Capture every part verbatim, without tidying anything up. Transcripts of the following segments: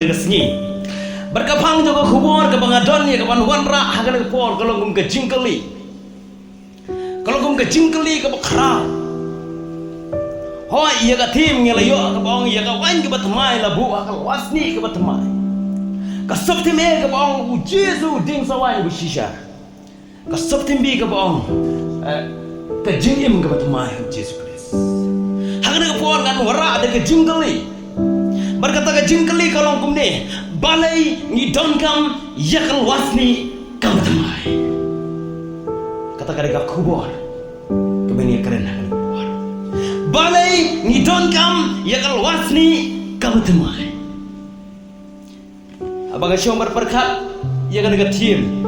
ka sngi. Bad ka phang jong ka khubor kaba nga don ïa kaban wanrah ha kane ka por ka long kum ka jingkylli. Ka long kum ka jingkylli kaba khraw. Hooid, ïa ka thim ngi la ïoh kaba ong ïa ka waiñ kaba thymmai la buh ha ka lwasnieh kaba thymmai. Ka sub thim eh kaba ong U Jisu u dieng sa waiñ ba shisha. Ka sub thim B kaba ong, eh, ka jingim kaba thymmai ha U Jisu Khrist. Ha kane ka por ngan wanrah da ka jingkylli. Bad kata ka jingkylli ka long kumne: balei ngi donkam ïa ka lwasnieh kaba thymmai? Kata ka dei ka khubor kaba ngi kren ha kane ka por. Balei ngi donkam ïa ka lwasnieh kaba thymmai? Haba nga shong bad pyrkhat ïa kane ka thim,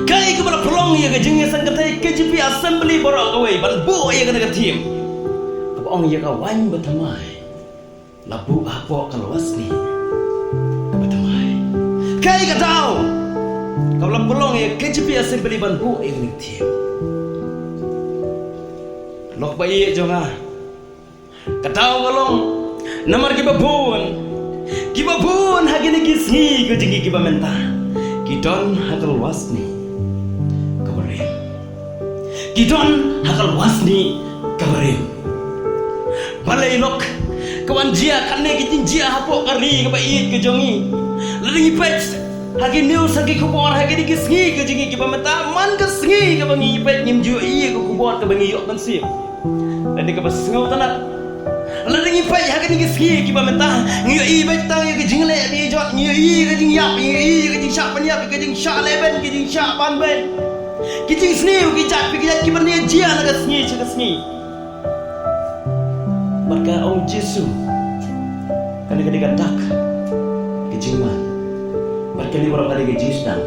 kaei kaba la pynlong ïa ka jingïaseng kynthei K J P Assembly baroh kawei ban buh ïa kane ka thim kaba ong ïa ka waiñ ba thymmai la buh hapoh ka lwasnieh kaba thymmai? Kaei ka daw kaba la pynlong ïa K J P Assembly ban buh ïa kane ka thim? Lok ba ïeit jong nga, ka daw ka long namar kiba bun, kiba bun ha kine ki sngi ka jong ngi kiba mynta ki don ha ka lwasnieh kaba rim. Ki don ha ka lwasnieh kaba rim. Balei lok? Ka wan jia katne ki jingjia hapoh ka ri kaba ïeit ka jong ngi. Lada ngi peit ha ki news, ha ki khubor ha kine ki sngi ka jong ngi kiba mynta, man ka sngi kaba ngi peit ngim ju ïohi ïa ka khubor kaba ngi ïoh mynsiem. Lane kaba sngewtynnat. Lada ngi peit ha kine ki sngi kiba mynta, ngi ïohi beit tang ïa ka jingleh ba ïa jot, ngi ïohi ïa ka jingïap, ngi ïohi ïa ka jingshah pynïap, ïa ka jingshah lehbeiñ, ka jingshah banbeiñ, ki jingsniew ki jait pa ki jait kiban ïa jia na ka sngi sha ka sngi. Bad ka ong Jisu, kane ka dei ka dak ka jingman. Bad kane baroh ka dei ka jingsdang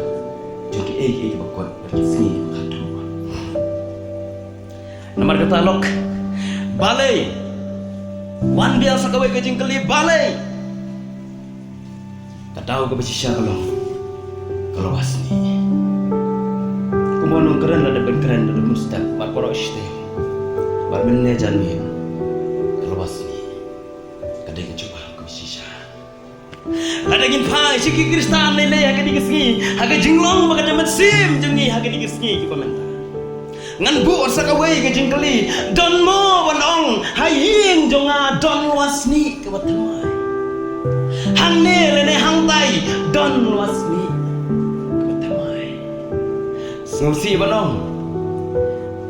jong kiei kiei kiba kut bad ki sngi ba khatduh. Namar kata lok, balei? Wan biang sa kawei ka jingkylli, balei? Ka daw kaba shisha ka long ka lwasnieh. Kumba nongkren lada ban kren lada ban step bad baroh shi taïew bad mynne janmiet, ka lwasnieh ka dei ka jubab kaba shisha. Lada ngin phai sha ki Khristan lei lei ha kine ki sngi, ha ka jinglong bad ka jingmynsiem jong ngi ha kine ki sngi kiba mynta, ngan buh sa kawei ka jingkylli: don mo ban ong ha ïing jong nga don lwasnieh kaba thymmai? Hangne lane hangtai don lwasnieh kaba thymmai? Sngewsih ban ong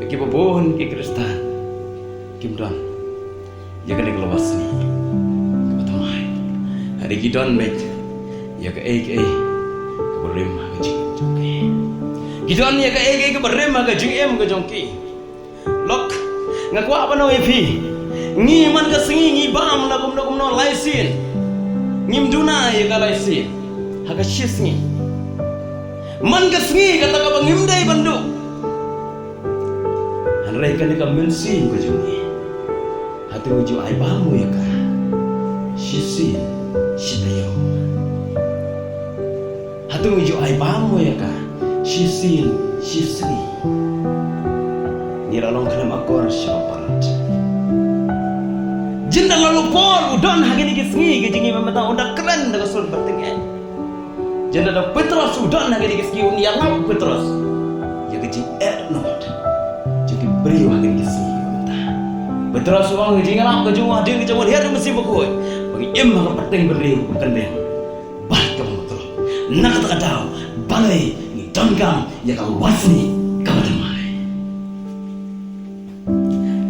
ba kiba bun ki Khristan kim don ïa kane ka lwasnieh kaba thymmai. Hynrei ki don beit ïa kaei kaei kaba rim ha ka jingim jong ki. Ki don ïa kaei kaei kaba rim ha ka jingim ka jong ki. Lok, nga kwah ban ong ïa phi, ngi man ka sngi ngi bam na kumno kumno lai sien. Ngim duna ïa ka lai sien ha ka shi sngi. Man ka sngi kata kaba ngim dei ban duh. Hynrei kane ka mynsiem ka jong ngi, hato ngi ju ai bam mo ïa ka shisien shi taïew? Hato ngi ju ai bam mo ïa ka shisien shi sngi? Ngi la long khlem akor sha ka palat. Jin da la long Paul u don ha kine ki sngi ki jong ngi ba mynta, u da kren da ka sur ba teng eh. Jin da Petros u don ha kine ki sngi, un ïalap Petros ïa ka jingeh nongwei jong ki briew ha kine ki sngi mynta. Petros u ong ka jingïalap ka jong u hadien ka jingwan hiar ka Mynsiem Bakhuid ba ngi im ha ka pateng briew ka kynreng bad kaba mutloh. Na kata ka daw, balei ngi donkam ïa ka lwasnieh kaba thymmai?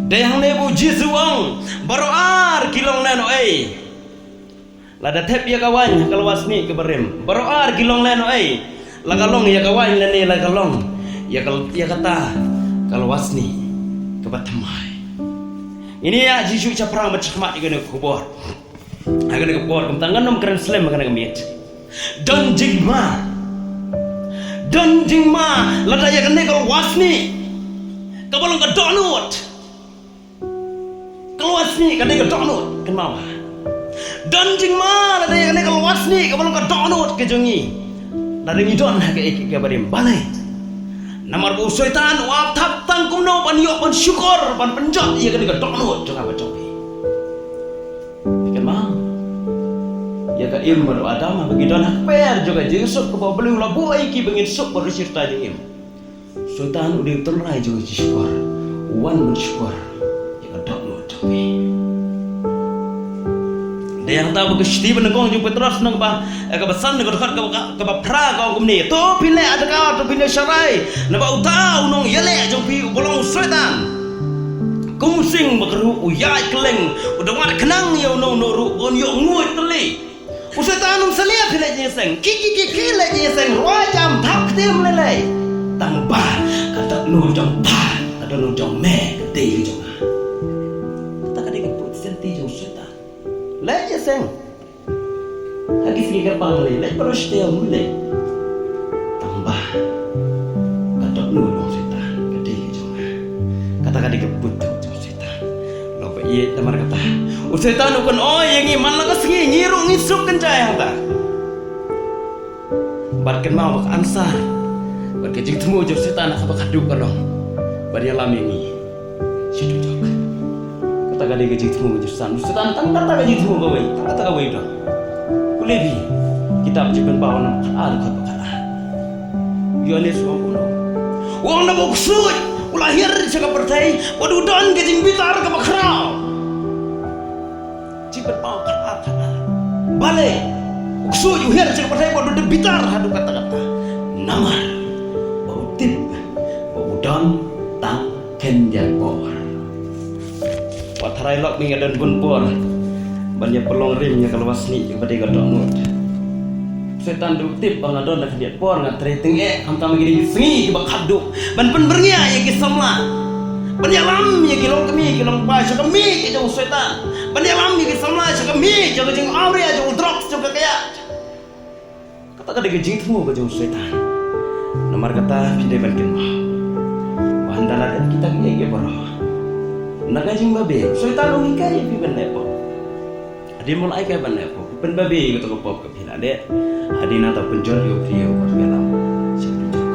Dei hangne ba u Jisu u ong, baroh ar ki long lehnohei. Lada thep ïa ka waiñ ha ka lwasnieh kaba rim, baroh ar ki long lehnohei. La ka long ïa ka waiñ lane la ka long ïa ka, ïa kata ka lwasnieh kaba thymmai. Ngin ïa ïa shuh shaphrang bad shakhmat ïa kane ka khubor. Ha kane ka por kumta ngan nym kren slem ha kane ka miet. Don jingma. Don jingma lada ïa kane ka lwasnieh kaba long ka dohnud. Ka lwasnieh ka dei ka dohnud, kynmaw. Don jingma lada ïa kane ka lwasnieh kaba long ka dohnud ka jong ngi. Lada ngi don ha kaei kaei kaba rim, balei? Namar ba u Soitan u ap thap tang kumno ban ïoh ban shukor ban pynjot ïa kane ka dohnud jong nga bad jong phi. Phi kynmaw? Ïa ka Im bad u Adam haba ki don ha kper jong ka jingsuk kaba u Blei u la buh ïa ki ba ngin suk bad u shirta jingim. Soitan u dei u tynrai jong ka jingshukor, u wan ban shukor ïa ka dohnud jong phi. Dei hangta ba ka shithi ba nyngkong jong u Petros lynnong ba, eh, kaba san, ka dkhot kaba, kaba phra ka ong kumne: To phin leh adkar, to phin ïa sharai, naba uta u nongïaleh jong phi uba long u Soitan, kum u sing ba kyrhuh u ïaid kylleng, u da wad khnang ïa uno uno ruh ba un ïoh nguid tylli. U Soitan um salia phi leh jingïaseng. Ki, ki, ki, ki leh jingïaseng. Rwai jam thap ktien lei lei. Tang ba ka dohnud jong pha, ka dohnud jong me, ka dei ka jong nga. Kata ka dei ka put senti jong u Soitan. Leh jingïaseng. Ha ki sngi kyrpang lei, leh baroh shi taïew lei. Tang ba ka dohnud jong u Soitan, ka dei ka jong nga. Kata ka dei ka put jong u Soitan. Lo ba ïeit namar kata, u Soitan u kynoi ïa ngi man la ka sngi, ngi ruh ngi suk kynjai hangta. Bad kynmaw ba ka answer bad ka jingthmu jong u Soitan ha kaba khatduh ka long ban ïalam ïa ngi sha dujok. Kata ka dei ka jingthmu jong u Soitan. U Soitan tang kata ka jingthmu kawei, tang kata kawei don. Pule phi kitab Jingpynpaw lynnong khatar, dkhot ba khatar. Ïoannis u ong kumno? U ong naba u ksuid u la hiar sha ka pyrthei bad u don ka jingbitar kaba khraw. Jingpynpaw khatar, khatar. Balei u ksuid u hiar sha ka pyrthei bad u da bitar haduh katta katta? Namar ba u tip ba u don tang khyndiat por. Wat tharai lok ba nga don bun por ban ïa pynlong rim ïa ka lwasnieh kaba dei ka dohnud. Soitan u tip ba nga don da khyndiat por, nga trei tyngeh khamtam ha kine ki sngi kiba khatduh ban pynbyrngia ïa ki samla, ban ïalam ïa ki longkmie ki longkpa sha ka miej ka jong u Soitan, ban ïalam ïa ki samla sha ka miej jong ka jingawria, jong u drugs, jong ka kaiad. Kata ka dei ka jingthmu ka jong u Soitan. Namar kata phi dei ban kynmaw ba hynda la dep kita kiei kiei baroh, na ka jingbabe u Soitan u hikai ïa phi ban leh pop. Hadien ba u la hikai ban leh pop, pynbabe ïa kato ka pop ka phi la leh. Hadien nangta pynjot ïa u briew ban ïalam sha dujok.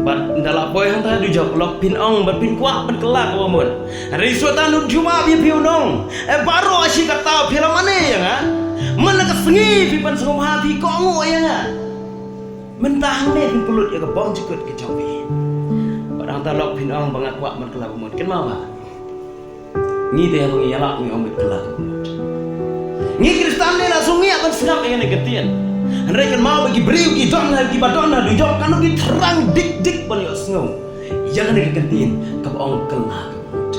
Bad ynda la poi hangta dujok, lok phin ong bad phin kwah ban kylla kaba mut. Hynrei u Soitan un jubab ïa phi, un ong, eh, baroh shi katta phi la mane ïa nga. Man la ka sngi phi pynsngewbha, phi kohnguh ïa nga. Mynta hangne phin pynlut ïa ka bymjukut ka jong phi. Bad hangta lok phin ong ba nga kwah ban kylla kaba mut. Kynmaw ba ngi te haba ngi ïalap ngi ong ba kylla kaba mut. Ngi Khristan ne la shu ngi ïa ban sngap ïa kane ka ktien. Hynrei kynmaw ba ki briew ki don ha, kiba don ha dujok kan ki thrang dik dik ban ïohsngew ïa kane ka ktien kaba ong kylla kaba mut.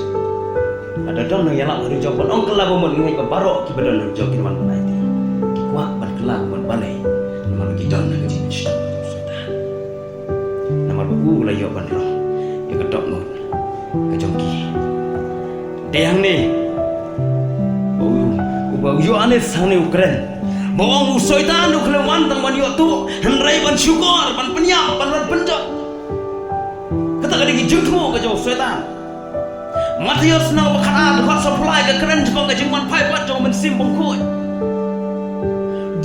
Lada don nongïalap ha dujok ban ong kylla kaba mut, ngi ngeit ba baroh kiba don ha dujok kin wan ban aiti. Ki kwah ban kylla kaba mut, balei? Namar ba ki don ha ka jingpynshitom jong u Soitan. Namar ba u la ïoh ban rong ïa ka dohnud ka jong ki. Dei hangne ba u, u, ba u Ïoannis hangne u kren ba u ong u Soitan u khlem wan tang ban ïoh tuh, hynrei ban shukor, ban pynïap, ban, ban pynjot. Kata ka dei ka jingthmu ka jong u Soitan. Mathaios lynnong ba khatar, dkhot sawphew lai ka kren shaphang ka jingwan phai pat jong u Mynsiem Bakhuid.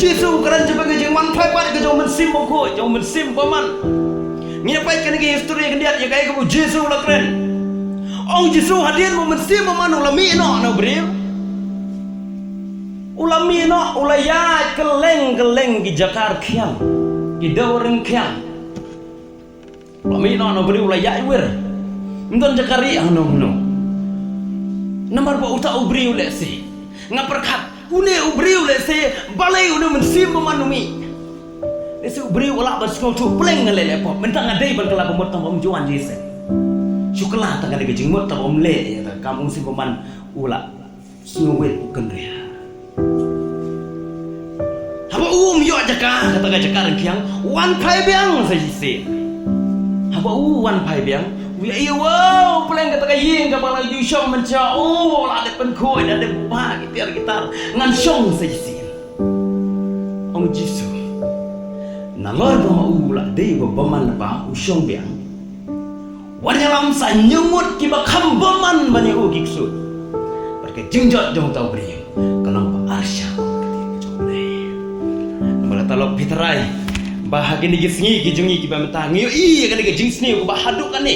Jisu u kren shaphang ka jingwan phai pat ka jong u Mynsiem Bakhuid, jong u Mynsiem Bymman. Ngi ïa peit kane ka histori khyndiat ïa kaei kaba u Jisu u la kren. Ong u Jisu hadien ba u Mynsiem Bymman u la mih noh na u briew, u la mih noh, u la ïaid kylleng kylleng ki jaka rkhiang, ki dewryngkhiang. U la mih noh na u briew, u la ïaid wir. Ym don jaka rieh hano hano. Namar ba uta u briew lehse, nga pyrkhat, une u briew lehse, balei une u Mynsiem Bymman u mih? Lehse u briew u lah ban sngewthuh, pleng nga leh leh pop, mynta nga dei ban kylla kaba mut tang ba ym ju wan jingïaseng. Shu kylla tang kane ka jingmut tang ba ym leh ïa kata ka kam, u Mynsiem Bymman u la sngewrit, u kynriah. Haba um ïoh jaka, kata ka jaka rkhiang, wan phai biang sa shisien. Haba u wan phai biang, u ïa ïohi, wow, pleng kata ka ïing kaba la ju shong mynshuwa, u la dep pynkhuid, la dep buh ki tiar ki tar, ngan shong sa shisien. Ong Jisu, nalor ba ma u la dei uba bymman ba u shong biang, wan ïalam sa hynñiew ngut kiba kham bymman ban ïa u ki ksuid. Bad ka jingjot jong uta u briew ka long ba arshah ka ktien ka jong U Blei. Namar kata lok phi tharai ba ha kine ki sngi ki jong ngi kiba mynta ngi ïohi ïa kane ka jingsniew kaba haduh kane,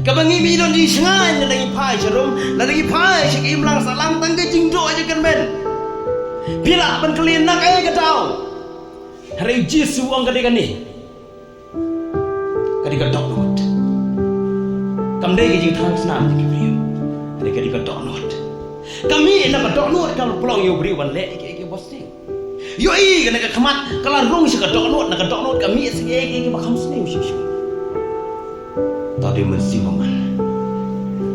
kaba ngi mih don jingshngaiñ lada ngi phai sharum, lada ngi phai sha ka imlang sahlang, tang ka jingduh jingkyrmen. Phi lah ban kylli na kaei ka daw. Hynrei u Jisu u ong ka dei kane. Ka dei ka dohnud. Kam dei ka jingthrang snam jong ki briew. Hynrei ka dei ka dohnud. Ka mih na ka dohnud ka la pynlong ïa u briew ban leh ïa kiei kiei ba sting. Ïohi kane ka khmat ka la rung sha ka dohnud, na ka dohnud ka mih sha kiei kiei ba kham sniew shuh shuh. To dei u Mynsiem Bakhuid.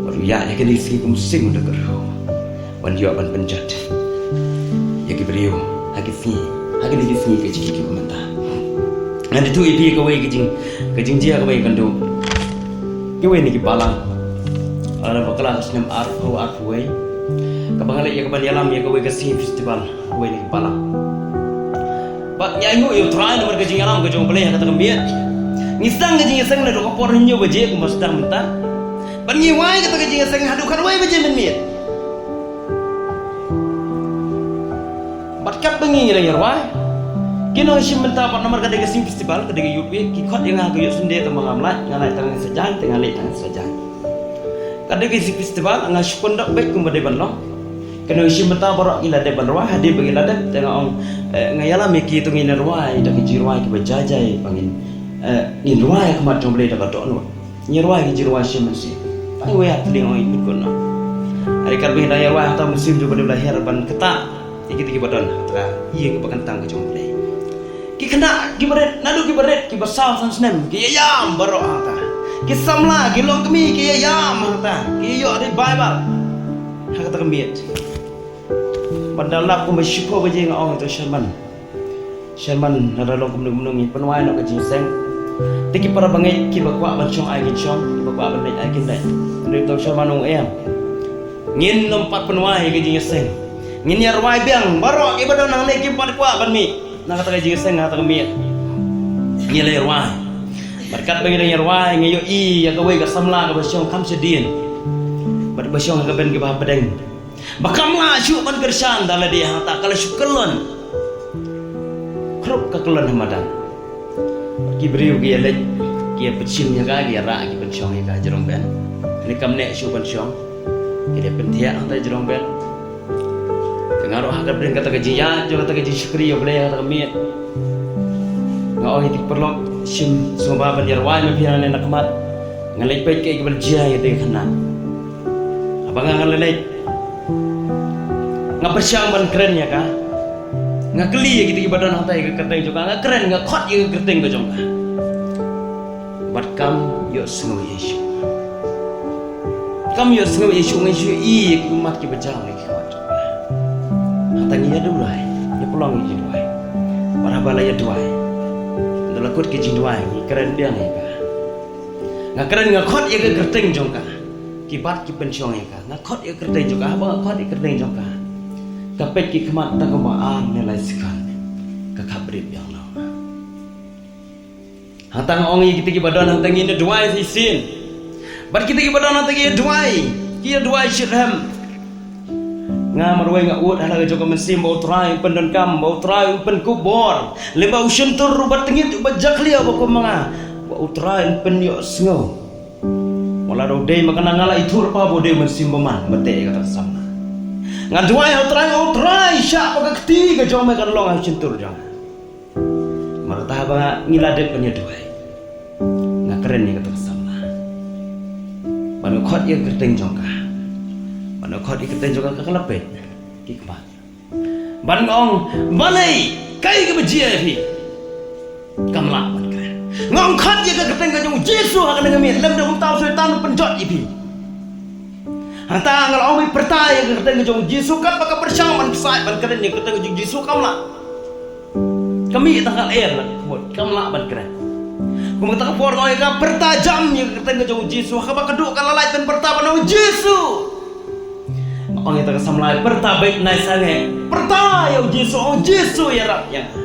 Bad u ïaid ïa kane ka sngi kum u Mynsiem u da ka ruh ban ïoh ban pynjot ïa ki briew ha ki sngi, ha kine ki sngi ka jingkyrkhu mynta. Ngan ïathuh ïa phi kawei ka jing, ka jingjia kawei kan duh. Kiwei na ki balang, lada bakla ka snem arphew arphew wei, kaba nga leit ïa ka ban ïalam ïa kawei ka sngi festival. Kawei na ki balang. Bad ngi ainguh ïa U Trai namar ka jingïalam ka jong U Blei ha kata ka miet. Ngi sdang ka jingïaseng naduh ka por hynñiew baje kumba sdang mynta. Bad ngi wai kata ka jingïaseng haduh khatwei baje mynmiet. Bad katba ngi ngi dang ïarwai, ki nongshim bynta bad namar ka dei ka sngi festival, ka dei ka Youth Week, ki khot ïa nga ha ka Youth Sunday, tangba ngam lait, nga lait tang sa jan, te nga leit tang sa jan. Ka dei ka sngi festival, nga shu kyndok beit kumba dei ban long. Ki nongshim bynta baroh ki la dep ban rwai, hadien ba ki la dep, te nga ong, eh, nga ïalam ïa ki, to ngin rwai da ki jingrwai kiba jai jai ba ngin, eh, ngin rwai ha khmat jong U Blei da ka dohnud. Ngi rwai ki jingrwai shim mynsiem. Tang wei ha tling ong i pynkhun noh. Hynrei katba ngi dang ïarwai, hangta u Mynsiem jong U Blei u la her ban ktah ïa kita kiba don hangta ïing kaba kyntang ka jong U Blei. Ki khynnah kiba rit, naduh kiba rit, kiba saw san snem, ki ïa ïam baroh hangta. Ki samla, ki longkmie, ki ïa ïam hangta. Ki ïoh revival ha kata ka miet. Ban da lap kumba shiphew baje nga ong ïa uto u chairman. Chairman, lada long kumno kumno ngi pynwai noh ka jingïaseng. Te ki para bangeit kiba kwah ban shong ai kin shong, kiba kwah ban leit ai kin leit. Hynrei uto u chairman u ong em. Ngin nym pat pynwai ka jingïaseng. Ngin ïa rwai biang baroh kiba don hangne kim pat kwah ban mih na kata ka jingïaseng ha kata ka miet. Ngi la ïa rwai. Bad katba ngi dang ïa rwai ngi ïohi ïa kawei ka samla kaba shong kham shadien. Bad ba shong ha ka ben kaba hapdeng. Ba kam lah shuh ban kyrshan da lade hangta, ka la shu kyllon. Khrup ka kyllon ha madan. Ki briew ki ïa leit, ki ïa pynshim ïa ka, ki ïa rah, ki pynshong ïa ka ha jrong ben. Kane kam neh shuh ban shong. Ki dei pynthiah hangta ha jrong ben. Te nga ruh ha ka bynta kata ka jingïaid jong kata ka jingshakri ïa U Blei ha kata ka miet, nga ong ïa ki paralok, shim sngewbha ban ïa rwai ma phi nangne na khmat. Nga leit peit kaei kaba la jia ïa kata ka khynnah. Haba nga, nga la leit, nga pyrshang ban kren ïa ka. Nga kylli ïa kita kiba don hangta ïa ka kyrteng jong ka. Nga kren, nga khot ïa ka kyrteng ka jong ka. Bad kam ïohsngew ïa shuh. Kam ïohsngew ïa shuh, nga shu ïohi ïa ki ummat kiba jaw na ki khmat jong ka. Hangta ngi ïa duwai, ïa pynlong ïa ki duwai. Bad haba la ïa duwai, ynda la kut ki jingduwai, ngi kren biang ïa ka. Nga kren, nga khot ïa ka kyrteng jong ka. Ki bat ki pynshong ïa ka. Nga khot ïa ka kyrteng jong ka, haba nga khot ïa ka kyrteng jong ka, ka peit ki khmat tang kumba ar ne lai second. Ka khap rit biang noh. Hangta nga ong ïa kita kiba don hangta, ngin ïa duwai shisien. Bad kita kiba don hangta ki ïa duwai, ki ïa duwai shitrhem. Nga marwei nga ud ha la ka jong ka mynsiem ba U Trai un pyndonkam, ba U Trai un pynkup bor. Lem bad u shyntur uba tyngit, uba jakhlia, uba kum ma nga, ba U Trai un pynïohsngew. Wat la da u dei ma ka, nga la ithuh lypa ba u dei u Mynsiem Bakhuid ba teh ïa kata ka samla. Nga duwai ha U Trai, U Trai, shah ba ka kti ka jong me kan long ha u shyntur jong nga. Namar kata haba ngi la dep ban ïa duwai, nga kren ïa kata ka samla. Ban ïa khot ïa ka kyrteng jong ka. Ban ïa khot ïa ka kyrteng jong ka, ka la peit ki khmat. Ban ong, balei, kaei kaba jia ïa phi? Kam lah ban kren. Nga ong khot ïa ka kyrteng ka jong u Jisu ha kane ka miet, lymda kumta u Soitan u pynjot ïa phi. Hangta nga la ong pyrta ïa ka kyrteng ka jong u Jisu, katba ka pyrshang ban pyrshah ban kren ïa ka kyrteng ka jong u Jisu kam lah. Ka mih tang ka lyer la ka mut, kam lah ban kren. Kum kata ka por nga ong ïa ka pyrta jam ïa ka kyrteng ka jong u Jisu, ha kaba ka duh ka la lait ban pyrta ban ong Jisu. Nga ong ïa kata ka samla pyrta beit nai sangeh, pyrta ïa u Jisu, ong Jisu ïarap ïa nga.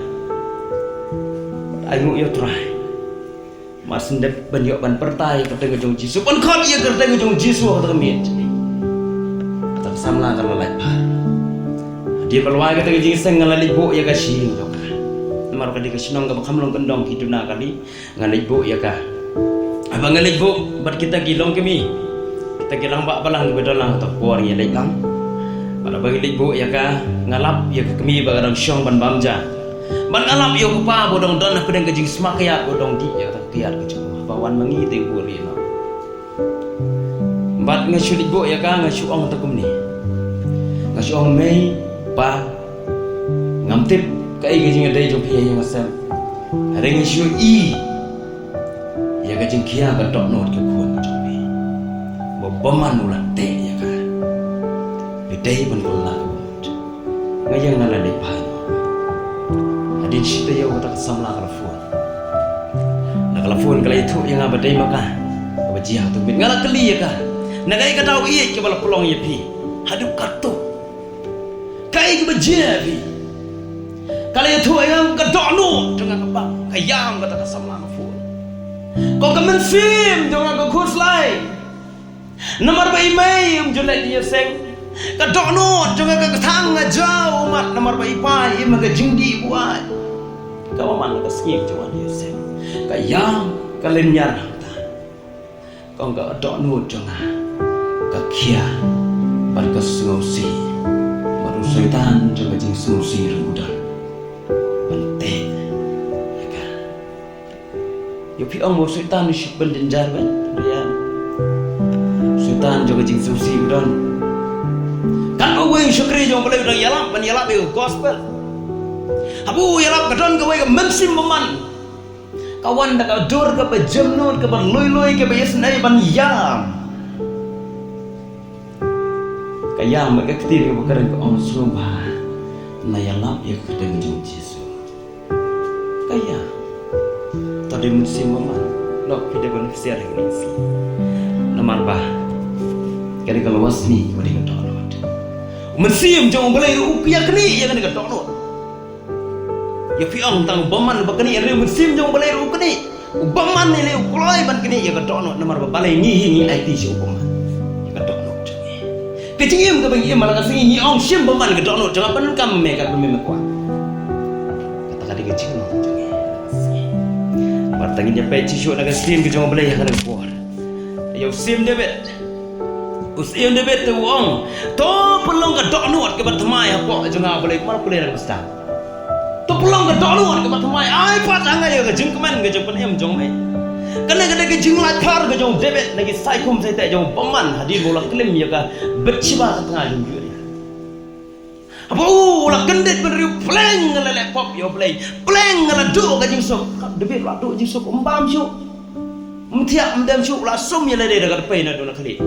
Ainguh ïa U Trai. Mar shen dep ban ïoh ban pyrta ïa ka kyrteng ka jong u Jisu, ban khot ïa ka kyrteng ka jong u Jisu ha kata ka miet. Kata ka samla ka la lait phar. Hadien ba la wai kata ka jingïaseng nga la leit buh ïa ka shi ïing jong ka. Namar ka dei ka shnong kaba kham long kyndong, ki duna kali. Nga leit buh ïa ka. Haba nga leit buh bad kita ki longkmie, kita ki rangbah balang kiba don lang ha kata ka por, ngi leit lang. Bad haba ngi leit buh ïa ka, nga lap ïa ka kmie ba ka dang shong ban bam ja. Bad nga lap ïa u kpa ba u dang don hapdeng ka jingsma kyiad, ba u dang dih ïa kata ka kyiad ka jong u. Haba wan ma ngi te u buh rieh noh. Bad nga shu leit buh ïa ka, nga shu ong ta kumne. Nga shu ong, mei, pa, ngam tip kaei ka jingïadei jong phi ïa nga sem. Hynrei nga shu i ïa ka jingkhia ka dohnud ka khun ka jong phi. Ba bymman u la teh ïa ka. Phi dei ban kylla ka dohnud. Nga ïeng nga la leit phai noh. Hadien shi taïew kata ka samla ka la phone. Na ka la phone ka la ïathuh ïa nga ba dei ma ka kaba jia ha tu ka miet. Nga la kylli ïa ka, na kaei ka daw ïeit kaba la pynlong ïa phi haduh katto? Kaei kaba jia ïa phi? Ka la ïathuh ïa nga ka dohnud jong nga ka bang, ka ïam kata ka samla ka phone. Ko ka mynsiem jong nga ka khuslai. Namar ba i mei um ju leit ïaseng. Ka dohnud jong nga ka kthang nga jaw ummat namar ba i pa i im ha ka jingdih buaid. Kaba man la ka sngi um ju wan ïaseng. Ka ïam ka lynñiar hangta. Kong ka dohnud jong nga ka khia bad ka sngewsih. Bad u soitan jong ka jingsngewsih ruh u don ban teh ïa ka. Ïoh phi ong ba u soitan u shu pynjynjar ban ïa u soitan jong ka jingsngewsih u don. Katba uwei u shakri jong U Blei u dang ïalap ban ïalap ïa ka gospel. Haba u ïalap ka don kawei ka mynsiem bymman. Ka wan da ka dur kaba jemnud, kaba lui lui, kaba ïasnei ban ïam. Ka ïam bad ka ktien kaba kren ka ong, sngewbha na ïalap ïa ka kyrteng jong U Jisu. Ka ïam. To dei mynsiem bymman. Lok phi dei ban ksiar ïa kane ka sngi. Namar ba kane ka Lwasnieh kaba dei ka dohnud. Mynsiem jong U Blei ruh u ïaknieh ïa kane ka dohnud. Ïa phi ong tang u bymman ba knieh, hynrei u mynsiem jong U Blei ruh u knieh. U bymman ne u kloi ban knieh ïa ka dohnud, namar ba balei ngi hi ngi aiti sha u bymman ïa ka dohnud jong ngi. Ka jingim kaba ngi im ha la ka sngi ngi ong shim bymman ka dohnud jong nga, pyndonkam me katba me kwah. Kata ka dei ka jingim jong ngi. Bad tang ngin ïa peit shisha na ka ktien ka jong U Blei ha kane ka por. Ïa u Syiem David. U Syiem David te u ong, to pynlong ka dohnud kaba thymmai hapoh jong nga, U Blei, kumba la pule na ka bastad. To pynlong ka dohnud kaba thymmai, ai pat ha nga ïa ka jingkmen ka jingpynim jong me. Kane ka dei ka jinglait phar ka jong u David na ki saikhum saiteh jong u bymman hadien ba u la klim ïa ka Bathsheba ka tnga jong u Uriah. Haba u la kyndit bynriew, pleng nga la leh pop ïa U Blei, pleng nga la duh ka jingsuk. David u la duh jingsuk, um bam shuh, um thiah, um dem shuh, u la sum ïa lade da ka dpei naduh na khlieh.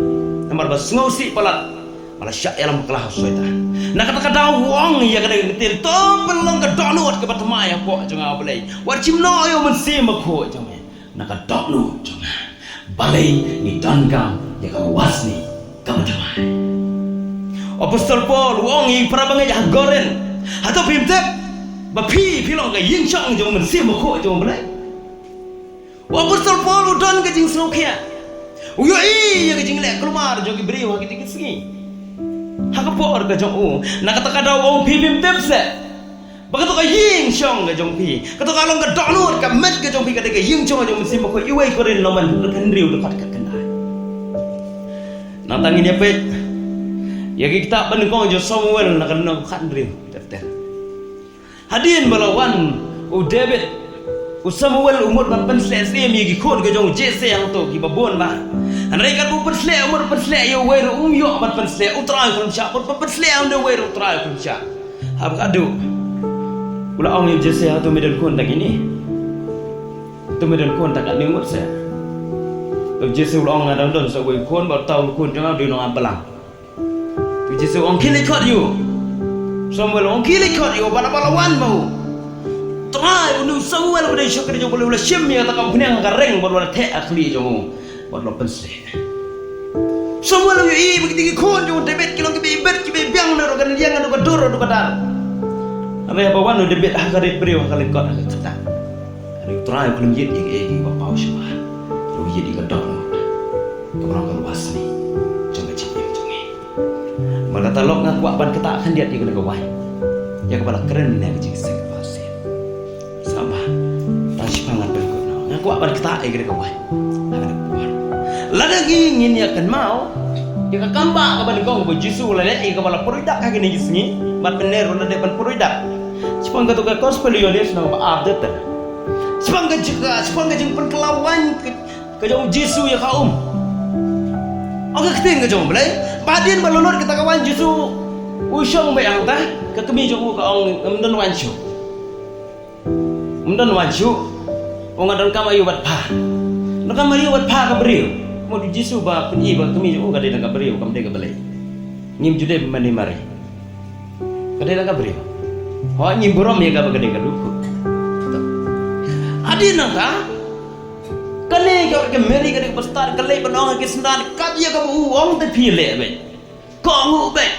Namar ba sngewsih palat ba la shah ïalam bakla ha u soitan. Na kata ka daw u ong ïa kane ka ktien, to pynlong ka dohnud kaba thymmai hapoh jong nga, U Blei. Wat shim noh ïa u Mynsiem Bakhuid jong me na ka dohnud jong nga. Balei ngi donkam ïa ka Lwasnieh kaba thymmai? U Apostol Paul u ong ïa ki para bangeit ha Korinth, hato phim tip ba phi, phi long ka ïingshong jong u Mynsiem Bakhuid jong U Blei? U Apostol Paul u don ka jingsngewkhia. U ïohi ïa ka jingleh kulmar jong ki briew ha kine ki sngi. Ha ka por ka jong u, na kata ka daw u ong, phi phim tip seh ba kato ka ïingshong ka jong phi, kato ka long ka dohnud, ka met ka jong phi, ka dei ka ïingshong ka jong u Mynsiem Bakhuid. Uwei Korinth lynnong ba hynriew dkhot khatkhyndai. Nangta ngin ïa peit ïa ki ktah ba nyngkong jong u Samuel na ka lynnong khathynriew. Ter ter. Hadien ba la wan u David, u Samuel u mut ban pynsleh syiem ïa ki khun ka jong u Jesse hangto kiba bun bha. Hynrei katba u pynsleh, u mut pynsleh ïa uwei ruh um ïoh ban pynsleh, U Trai u khlem shah, mut ban pynsleh ïa uwei ruh, U Trai u khlem shah. Haba ka duh, u la ong ïa u Jesse, hato me don khun tang kine? Hato me don khun tang katne ngut seh? U Jesse u la ong, nga dang don sa uwei u khun, bad uta u khun jong nga u dei u nongap balang. U Jesse u ong, khie leit khot ïa u. Samuel u ong, khie leit khot ïa u, bad haba la wan ma u, Trai, une u Samuel uba dei u shakri jong U Blei u la shim ïa kata ka umphniang ha ka reng bad u la theh ha khlieh jong u bad u la pynsleh. Samuel u ïohi ba kitei ki khun jong u David ki long kiba ibit, kiba ibiang naduh ka liang, naduh ka dur, naduh ka dar. Hynrei haba wan u David ha ka rit briew, ha ka lyngkot, ha ka kyrdan, hynrei U Trai u khlem ïit ïa kaei kaba paw shuwa. U ïit ïa ka dohnud kaba long ka Lwasnieh jong ka jingim jong ngi. Bad kata lok nga kwah ban ktah khyndiat ïa kane ka waiñ, ïa kaba la kren mynne ka jingseng kaba sien. Sngewbha, tang shiphang ngan pynkut noh. Nga kwah ban ktah ïa kane ka waiñ ha kane ka por. Lada ngi ngin ïa kynmaw Ïa ka kam ba kaba nyngkong ba u Jisu u la leh, ïa kaba la pyrshah dak ha kine ki sngi, bad mynne ruh u la dep ban pyrshah dak. Shaphang kato ka gospel u Ïoannis lynnong ba ar dep te. Shaphang ka jingkha, shaphang ka jingpynkylla waiñ ka, ka jong u Jisu ïa ka um. Ong ka ktien ka jong u Blei, ba hadien ba la lut kata ka waiñ u Jisu u shong beit hangta, ka kmie jong u ka ong, ym don waiñ shuh. Ym don waiñ shuh. Ong, nga donkam aïu bad pha. Donkam aïu bad pha ka briew. Mut u Jisu ba pyni ba ka kmie jong u ka dei tang ka briew, kam dei ka blei. Ngim ju dei mane mare. Ka dei tang ka briew. Ho, ngim burom ïa ka ba ka dei ka dukhu. Hadien nangta, kane ka, ka Mari ka dei kaba stad, ka leit ban ong ha ki synran, kat ïa kaba u ong te phi leh beit. Kohnguh beit.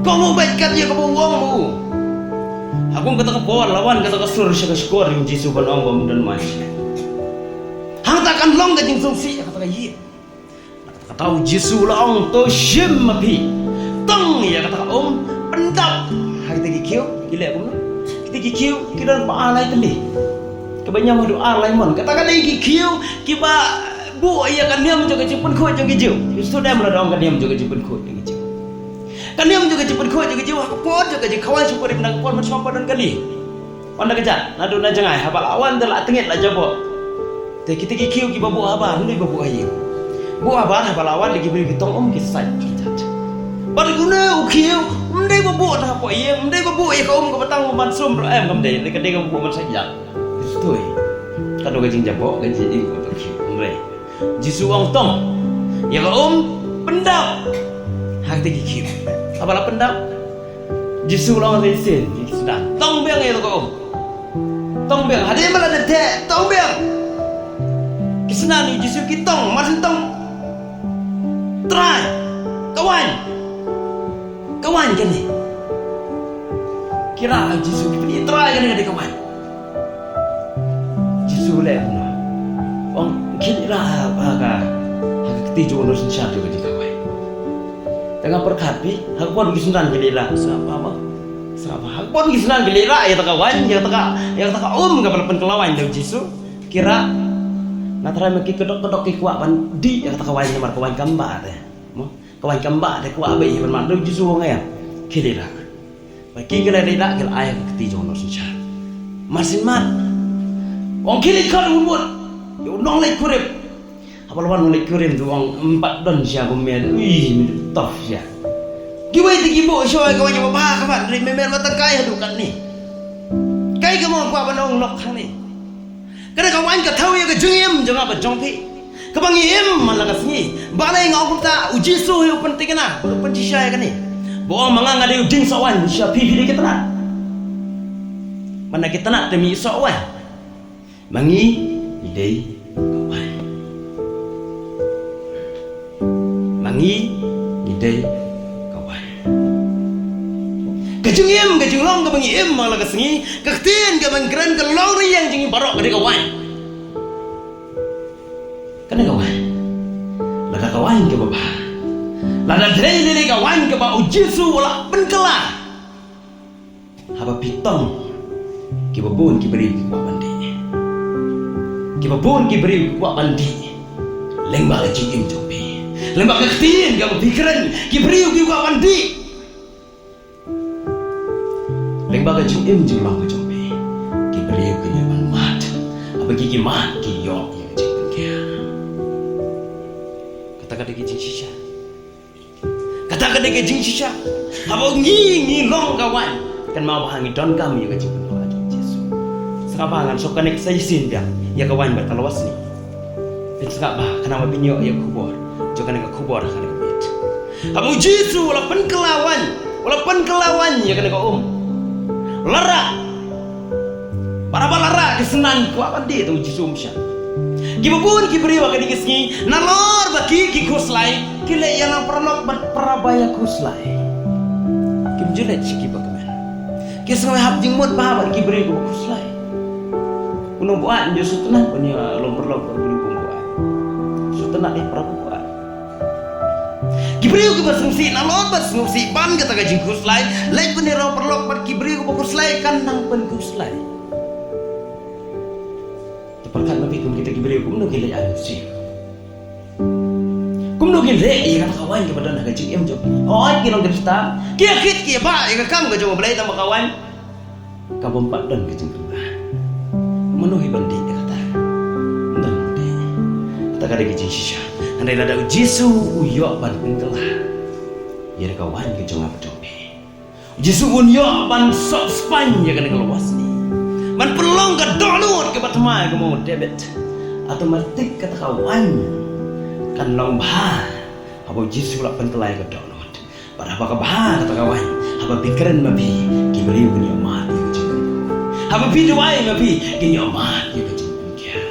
Kohnguh beit kat ïa kaba u ong ma u. Ha kum kata ka por la wan kata ka sur sha ka shkor jong u Jisu ban ong ba ym don waiñ. Hangta kan long ka jingsngewsih ha kata ka ïing. Kata u Jisu u la ong, to shim ma phi. Tong ïa kata ka um, pyndap ha kita ki khiew, ki leh kumno? Kita ki khiew ki don ba ar lai tylli. Kaba ñiam haduh ar lai mon. Kata ka dei ki khiew kiba buh ïa ka niam jong ka jingpynkhuid jong ki Jiw. Jisu dei ma la dang ka niam jong ka jingpynkhuid jong ki Jiw. Ka niam jong ka jingpynkhuid jong ki Jiw, ha ka por jong ka jingkhawai shongkurim, na ka por mynshuwa ba don kali. Wan da ka jaka, naduh na jngai, haba la wan te la tngit la jaboh. Te kita ki khiew kiba buh habar, ym dei ba buh ha ïing. Buh habar haba la wan da ki briew ki tong um ki sait ki jat. Bad une u khiew, ym dei ba buh tang hapoh ïing, ym dei ba buh ïa ka um kaba tang ban sum ruh em, kam dei, ka dei kaba buh ban sait jat. Ki stui. Ka dei ka jingjaboh, ka jingim ka khiew, ym dei. Jisu ong tong ïa ka um, pyndap ha kita ki khiew. Haba la pyndap, Jisu u la ong ha ki synran, tong biang ïa ka um. Tong biang, hadien ba la dep teh, tong biang. Ki synran u Jisu ki tong, mar syn tong. Trai, ka waiñ. Ka waiñ kane. Ki rah ha u Jisu ki pyni, Trai, kane ka dei ka waiñ. Jisu u leh kumno? Ong, khie leit rah ha, ha ka, ha ka kti jong u nongsynshar jong ka jingkhawai. Te nga pyrkhat phi, ha ka por ki synran ki leit rah, sngap bha mo. Sngap bha. Ha ka por ki synran ki leit rah ïa kata ka waiñ, ïa kata ka, ïa kata ka um kaba la pynkylla waiñ da u Jisu. Ki rah. Nga tharai ma ki kdok kdok ki kwah ban dih ïa kata ka waiñ namar ka waiñ kam bah te. Mo? Ka waiñ kam bah te kwah beit hi ban mad, da u Jisu u ong ïa ki, khie leit rah. Bad ki, ki la leit rah, ki la ai ha ka kti jong u nongsynshar. Mar syn mar. Ong, khie leit khot wut wut ïa u nongleit kurim. Haba la wan u nongleit kurim te u ong, ym pat don shisha kum me. Ui, me tough shisha. Kiwei te ki buh shuh ïa ka waiñ kaba bha ka bha, hynrei me mad ba tang kai haduh katne. Kaei kaba nga kwah ban ong lok hangne. Kane ka waiñ ka thew ïa ka jingim jong nga bad jong phi. Kaba ngi im man la ka sngi. Balei nga ong kumta, u Jisu hi u pynthikna, u pynshai ïa kane. Ba u ong, ma nga nga dei u dieng soh waiñ, shisha phi phi dei ki tnat. Mana ki tnat te mih soh waiñ. Ma ngi ngi dei ka waiñ. Ma ngi ngi dei ka waiñ. Ka jingim, ka jinglong kaba ngi im man la ka sngi, ka ktien kaba ngi kren, ka longrynïeng jong ngi baroh ka dei ka waiñ. Kane ka waiñ. Lada ka waiñ kaba bha. Lada dei lei lei ka waiñ kaba u Jisu u la pynkylla. Haba phi tong, kiba bun ki briew ki kwah ban dih. Kiba bun ki briew ki kwah ban dih. Lyngba ka jingim jong phi. Lyngba ka ktien kaba phi kren, ki briew ki kwah ban dih. Lyngba ka jingim jinglong ka jong phi, ki briew ki leh ban mad. Haba ki, ki mad, ki ïoh ïa ka jingpynkhiah. Kata ka dei ka jingshisha. Kata ka dei ka jingshisha. Haba ngi, ngi long ka waiñ, kynmaw ba ha ngi donkam ïa ka jingpynlong jong u Jisu. Sngap bha, ngan sa connect sa shisien biang ïa ka waiñ bad ka lawasnieh. Phin sngap bha, khnang ba phin ïoh ïa ka khubor jong kane ka khubor ha kane ka miet. Haba u Jisu u la pynkylla waiñ, u la pynkylla waiñ ïa kane ka um. La rah. Bad haba la rah, ki synran ki kwah ban dih, te u Jisu um shah. Kiba bun ki briew ha kine ki sngi, nalor ba ki, ki khuslai, ki leh ïalang paralok bad para ba ïakhuslai. Kim ju leit sha kiba kmen. Ki sngew hap jingmut bha bad ki briew kiba khuslai. U nongbuaid um ju sngewtynnat ban ïalong paralok bad u briew bym buaid. Sngewtynnat ïa para buaid. Ki briew kiba sngewsih, nalor ba sngewsih ban kata ka jingkhuslai, leit ban ïalong paralok bad ki briew kiba khuslai, kan nang pynkhuslai. Te pyrkhat ma phi, kum kita ki briew kumno ki leit ai mynsiem. Kumno ki leh ïa kata ka waiñ kaba don ha ka jingim jong ki? Hooid, ki long ki Khristan, ki ïa kit ki ïa bah ïa ka kam ka jong U Blei, tang ba ka waiñ ka bym pat don ka jingkylla. Mano hi ban dih ïa kata? Ym don dih. Kata ka dei ka jingshisha. Hynrei lada U Jisu u ïoh ban pynkylla ïa ka waiñ ka jong nga bad jong phi, U Jisu un ïoh ban sop spaiñ ïa kane ka lawasnieh, ban pynlong ka dohnud kaba thymmai kum u David. Automatic kata ka waiñ kan long bha haba U Jisu u la pynkylla ïa ka dohnud. Bad haba ka bha kata ka waiñ, haba phi kren ma phi, ki briew kin ïoh mad ïa ka jingkyrkhu. Haba phi duwai ma phi, kin ïoh mad ïa ka jingpynkiar.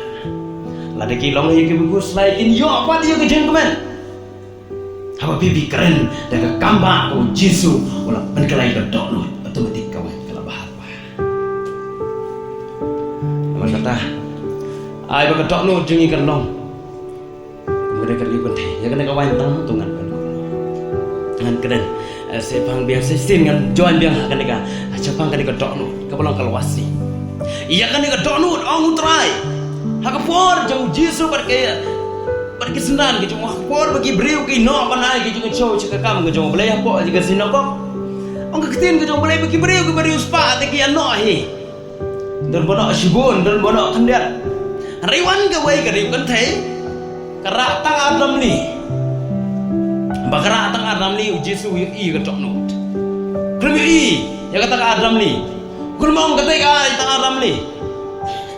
Lada ki long ïa kiba khuslai, kin ïoh pat ïa ka jingkmen. Haba phi, phi kren da ka kam ba U Jisu u la pynkylla ïa ka dohnud, automatic ka waiñ ka la bha. Namar kata, ai ba ka dohnud jong ngi kan long kum ka dei ka riew kynthei. Ïa kane ka waiñ tang to ngan pynkylla, ngan kren, eh, shaphang biang, shisien ngan join biang ha kane ka, shaphang kane ka dohnud kaba long ka lawasnieh. Ïa kane ka dohnud, ong U Trai, ha ka por jong U Jisu bad ka, bad ki synran ki jong u, ha ka por ba ki briew ki noh ban ai ki jingkyrshan sha ka kam ka jong U Blei hapoh ka synagog, ong ka ktien ka jong U Blei ba ki briew kiba riewspah te ki ïa noh hi. Don ba noh shibun, don ba noh khyndiat. Hynrei wan kawei ka riew kynthei, ka rah tang ar dlam lih. Ba ka rah tang ar dlam lih, U Jisu u ïohi ïa ka dohnud. Khlem ïohi ïa kata ka ar dlam lih, khlem ong kata ka ai tang ar dlam lih,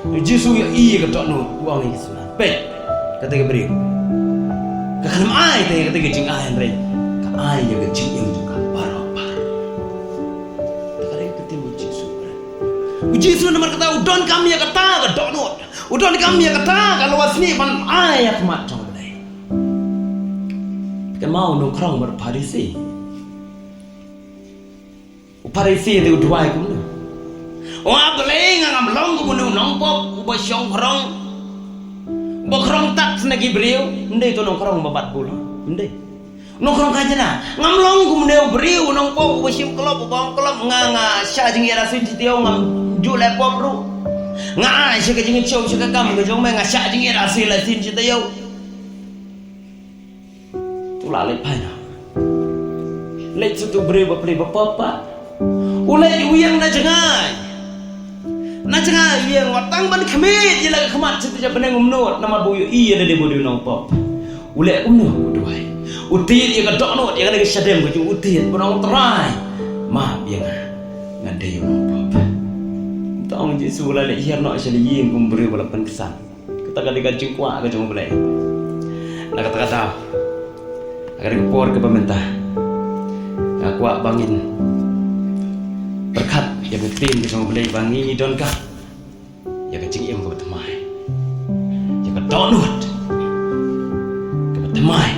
U Jisu u ïohi ïa ka dohnud, u ong ïa ki synran, peit, kata ka briew ka khlem ai te ïa kata ka jingai, hynrei ka ai ïa ka jingim jong ka baroh bar. Kata ka dei ka ktien U Jisu. U Jisu namar kata u donkam ïa kata ka dohnud, u donkam ïa kata ka lawasnieh ban ai ha khmat jong U Blei. Kynmaw u nongkhrong bad u Pharisi. U Pharisi te u duwai kumno? O Ah Blei, nga ngam long kum une u nongpop uba shong khrong, uba khrong taks na ki briew. Ym dei to u nongkhrong uba bat bul, ym dei. Nongkhrong khajna. Ngam long kum une u briew, u nongpop uba shim klop, uba ong klop, nga, nga shah jingïada sien shi taïew, ngam ju leh pop ruh. Nga ai sha ka jingkyrshan sha ka kam ka jong me, nga shah jingïada sien la sien shi taïew. To la leit phai noh. Leit sha utu u briew bapli bapop pat. U leit u ïeng na jngai. Na jngai u ïeng, wat tang ban khmih ïa la ka khmat sha te sha bneng, um nud namar ba u ïohi ïa lade ba u dei u nongpop. U leh kumno? U duwai. U tied ïa ka dohnud, ïa kane ka shadem ka jong u, u tied bad u ong, Trai, map ïa nga, nga dei u nongpop. Te ong Jisu, la leit hiar noh sha la ïing kum u briew ba la pynksan. Kata ka dei ka jingkwah ka jong U Blei. Na kata ka daw, ha kane ka por kaba mynta, nga kwah ba ngin pyrkhat ïa ka ktien ka jong U Blei ba ngi, ngi donkam ïa ka jingim kaba thymmai, ïa ka dohnud kaba thymmai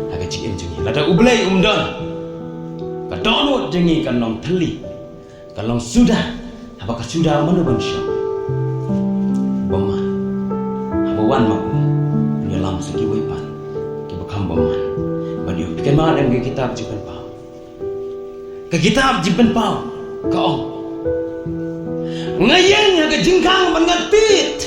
ha ka jingim jong ngi. Lada U Blei um don, ka dohnud jong ngi kan long thylli. Ka long suda, haba ka suda mano ban shong? Bymman. Haba wan ma u, un ïalam sa kiwei pat kiba kham bymman. Ban ïoh phi kynmaw ne em ka kitab Jingpynpaw. Ka kitab Jingpynpaw ka ong, nga ïeng ha ka jingkhang bad nga tied.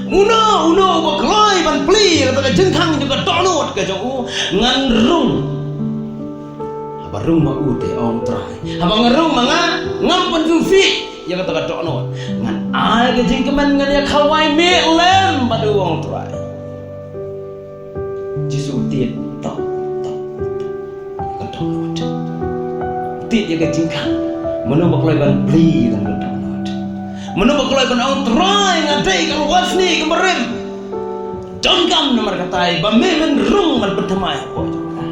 Uno uno uba kloi ban plie ïa kata ka jingkhang jong ka dohnud ka jong u, ngan rung. Haba rung ma u te, ong Trai, haba nga rung ma nga, ngam pynsngewsih ïa kata ka dohnud. Ngan ai ka jingkmen, ngan ïa khawai mih lem bad u, ong Trai. Jisu u tied tok tok tok ïa ka dohnud. U tied ïa ka jingkhang. Mano ba kloi ban plie ïa ka dohnud? Mano ba kloi ban ong, Trai, nga dei ka lwasnieh ka barim. Donkam namar kata ba me men rung ban pynthymmai hapoh jong nga.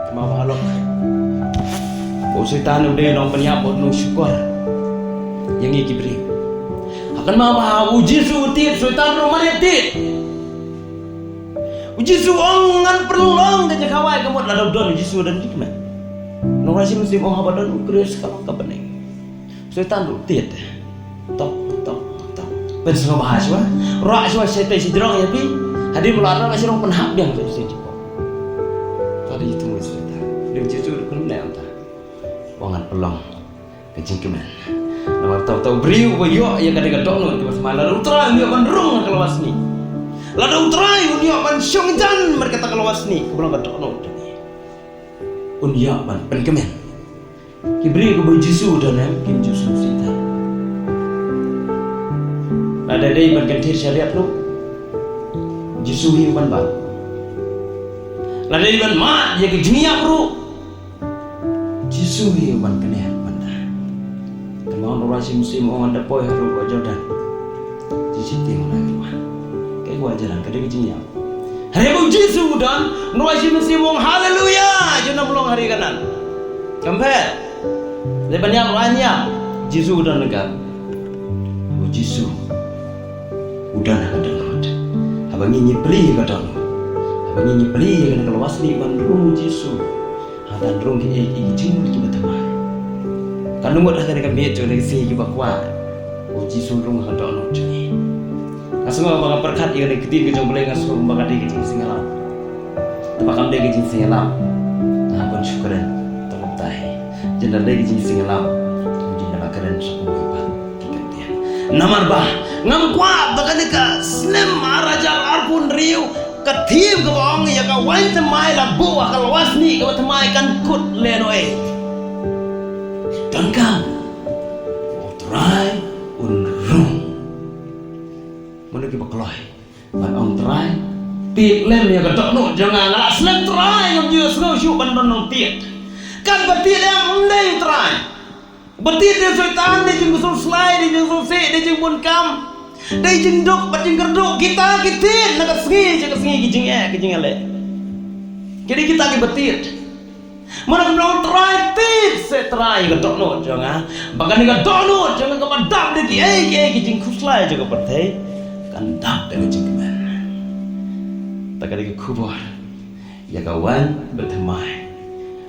Kynmaw ba halor u Soitan u dei u nongpynïap bad u nongshukor ïa ngi ki briew. Ha kynmaw ba ha u Jisu u tied, Soitan ruh mar ïa tied. U Jisu u ong ngan pynlong ka jaka wai ka mut, lada u don u Jisu u don jingkmen. Nongrai shim mynsiem ong haba don u Khrist ka long ka bneng. Soitan ruh tied. Tok tok tok. Pynsngewbha shuwa. Rah shuwa shatei shajrong ïa phi. Hadien ba la rah sharong pynhap biang sha shatei jingpop. Ka dei tu Soitan. Dei Jisu ruh kynmaw ïa ta. Ong ngan pynlong ka jingkmen. Namar uta uta u briew uba ïoh ïa ka dei ka dohnud kaba thymmai, lada u Trai u ïoh ban rung ha ka lwasnieh. Lada u Trai un ïoh ban shong jan bad kata ka lywa snieh kaba long ka dohnud jong ngi, un ïoh ban pynkmen. Ki briew kiba u Jisu u don em, kim ju sngewsih than. Lada dei ban kynthir shariat ruh, Jisu hi u ban bam. Lada dei ban mad ïa ka jingïap ruh, Jisu hi u ban kynnoh ban da. Kynmaw u Trai Jisu u ong, ynda poi ha ruh ka Jordan, Jisu te u ong, ka kwah jalan ka dei ka jingïap. Hynrei ba u Jisu u don, u Trai Jisu u ong, haleluya, jong nam long ha ri Kanaan. Kam pher. Lei ban ïap, ban ïap. Jisu u don ka. U Jisu u don ha ka dohnud. Haba ngi ngi plie ïa ka dohnud, haba ngi ngi plie ïa ka lywa snieh ban rung u Jisu, hangta rung ki ei ki jingmut kiba thymmai. Kan ym mut ha kane ka miet jong kane ka sngi kiba kwah u Jisu rung ha ka dohnud jong ngi. Nga sngew ba nga pyrkhat ïa kane ka ktien ka jong U Blei, nga sngew ba ka dei ka jingsngewlem. Tangba kam dei ka jingsngewlem, nga kwah shu kren tang kumta hi. Jin da dei ka jingsngewlem, jin da la kren sha kumne pat ki ktien. Namar ba ngam kwah ba kane ka snem ar hajar arphew hynriew, ka theme kaba ong ïa ka waiñ thymmai la buh ha ka lywa snieh kaba thymmai kan kut lehnohei. Donkam u Trai un rung. Mano kiba kloi ban ong, Trai, tied lem ïa ka dohnud jong nga, nga la slem Trai, ngam ju sngew shuh ban don nongtied. Katba tied em, ym dei u Trai. Ba tied dei u Soitan, dei jingkhuslai, dei jingsngewsih, dei jingbun kam, dei jingduk bad jingkyrduh. Kita ki tied na ka sngi sha ka sngi, ki jingeh ki jingeh leh. Ki dei kita kiba tied. Mano kiba ong, Trai, tied seh Trai ïa ka dohnud jong nga, ba kane ka dohnud jong nga kaba dap da kiei kiei ki jingkhuslai jong ka pyrthei kan dap da ka jingkmen. Ta ka dei ka khubor ïa ka waiñ bathymmai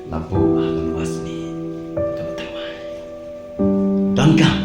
la buh ha ka lywa snieh kaba thymmai. Donkam